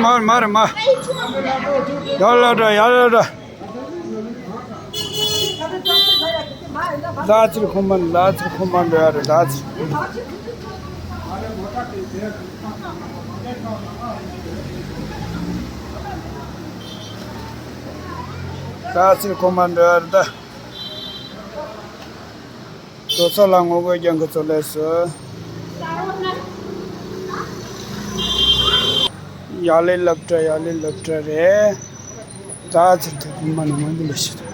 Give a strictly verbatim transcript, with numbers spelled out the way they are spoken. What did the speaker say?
མར་མར་མར། ཡར་ལ་འགྲོ། ཡར་ལ་འགྲོ། ལ་ཚིར་ཁོ་མ་ལ་ཚིར་ཁོ་མ་འགྲོ་ཡ་རེད། ལ་ཚིར། ལ་ཚིར་ཁོ་མ་འགྲོ་ཡ་རེད་ད། རྡོ་ཚོ་ལ་ངོ་རྒོལ་རྒྱག་མཁན་ཚོ་ལས་སུ། ཡ་ལེ་སློབ་གྲྭ། ཡ་ལེ་སློབ་གྲྭ་རེད། ད་ཚིག་ཐུབ་ཁུངས་མ་ནི་མ་འདི་ལ་ཤི་ཐུབ།